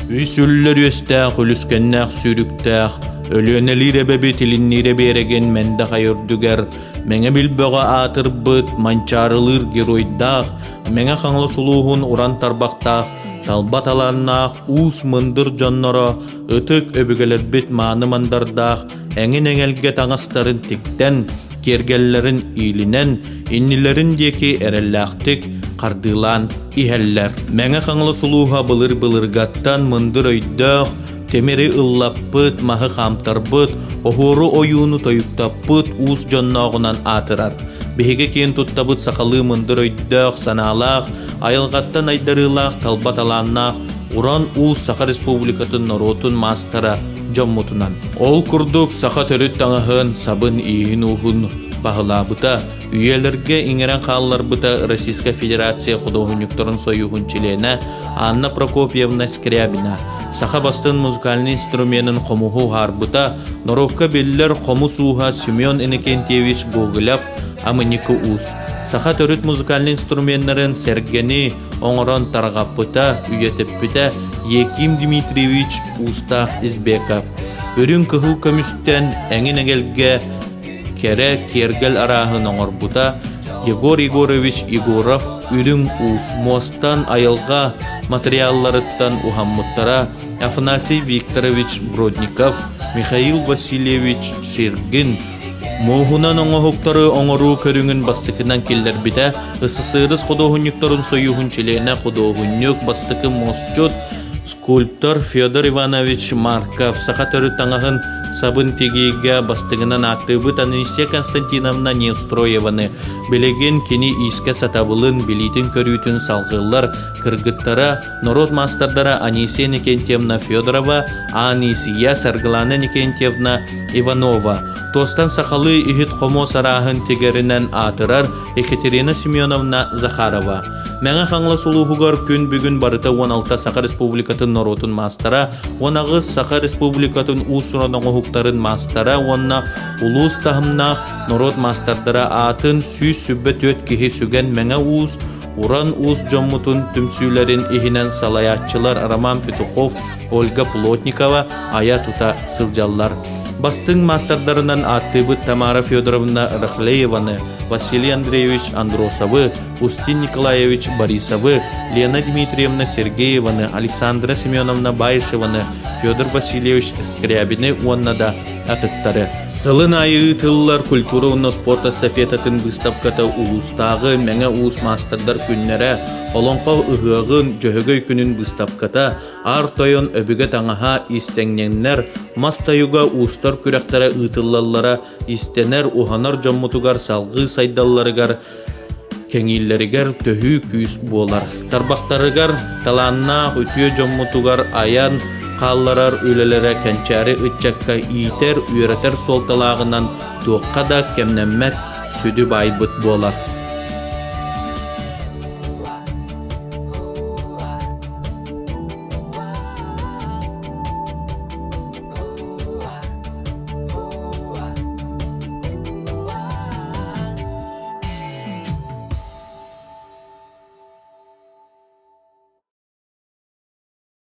Үс үллэр үөстээх, үлүскэннээх сүүрүктээх, Өлүөнэлиир эбэбит илинниирэ биэрэгин Мэндэх үрдүгэр Мэҥэ Билбөҕө аатырбыт, Манчаарылыыр геройдаах, Мэҥэ Хаҥалас улууһун уран тарбахтаах, талба талааннаах уус мындыр дьонноро, ытык өбүгэлэрбит мааны мандардаах эҥин эҥэлгэ таҥастарын тиктэн, киэргэллэрин иилинэн, иннилэрин диэки эрэллээхтик хардыылаан иһэллэр. Мэҥэ Хаҥалас улууһа былыр-былыргаттан мындыр өйдөөх, тимири ыллаппыт, маһы хаамтарбыт, оһуору ойууну тойуктаппыт уус дьоннооҕунан аатырар. Биһиги киэн туттабыт сахалыы мындыр өйдөөх, санаалаах, айылҕаттан айдарыылаах талба талааннаах уран уус Саха Республикатын норуотун маастара дьоммутунан. Ол курдук саха төрүт таҥаһын, сабын ииһин-ууһун баһылаабыта, үйэлэргэ иҥэрэн хаалларбыта Российскай Федерация худуоһунньуктарын сойууһун чилиэнэ Анна Прокопьевна Скрябина, саха бастын музыкальнай инструменын хомуһу уһаарбыта, норуокка биллэр хомус ууһа Семен Иннокентьевич Гоголев, Амыньыкы уус, саха төрүт музыкальнай инструменнарын сэргэни оҥорон тарҕаппыта, үйэтиппитэ Еким Дмитриевич Уустаах Избеков. Үрүҥ кыһыл көмүстэн эҥин эгэлгэ кэрэ киэргэл арааһын оҥорбута Егор Егорович Егоров үрүҥ уус муостан айылҕа материалларыттан уһаммыттара Афанасий Викторович Бродников, Михаил Васильевич Ширгин мууһунан оҥоһуктары оҥоруу көрүҥүн бастакынан киллэрбитэ СССР худуоһунньуктарын сойууһун чилиэнэ худуоһунньук, бастакы муосчут, скульптор Федор Иванович Марков саха төрүт таҥаһын сабын тигиигэ бастыҥынан ааттыыбыт Анисия Константиновна Неустроеваны билигин кини иискэ сатабылын, билиитин-көрүүтүн салҕыыллар кыргыттара, норуот маастардара Анисия Никентьевна Федорова, Анисия Саргылана Никентьевна Иванова, туостан сахалыы иһит-хомуос арааһын тигэринэн аатырар Екатерина Семеновна Захарова. Мэҥэ Хаҥалас улууһугар күн бүгүн барыта 16 Саха Республикатын норуотун маастара, 18 Саха Республикатын уус-уран оҥоһуктарын маастара уонна улуус таһымнаах норуот маастардара аатын 124 киһи сүгэн Мэҥэ уус, уран уус дьоммутун түмсүүлэрин иһинэн салайааччылар Роман Петухов, Ольга Плотникова айа-тута сылдьаллар. Бастыҥ маастардарынан ааттыыбыт Тамара Федоровна Рахлееваны, Василий Андреевич Андросовы, Устин Николаевич Борисовы, Лена Дмитриевна Сергееваны, Александра Семеновна Баишеваны, Федор Васильевич Скрябины уонна да атыттары. Сылын аайы ыытыллар культура уонна спорт эстафетатын быыстапката улуустааҕы Мэҥэ Уус маастардар күннэрэ, Олоҥхо ыһыаҕын Дьөһөгөй күнүн быыстапката, Аар Тойон өбүгэ таҥаһа, иистэҥньэҥнэр, мас тойуга уустар күрэхтэрэ ыытыллаллара истэнэр, уһанар дьоммутугар салҕыы сайдалларыгар кэҥииллэригэр төһүү күүс буолар. Тарбахтарыгар талааннаах үтүө дьоммутугар айан хаалларар үлэлэрэ кэнчээри ыччакка иитэр, үөрэтэр суолталааҕынан туохха да кэмнэммэт сүдү баайбыт буолар.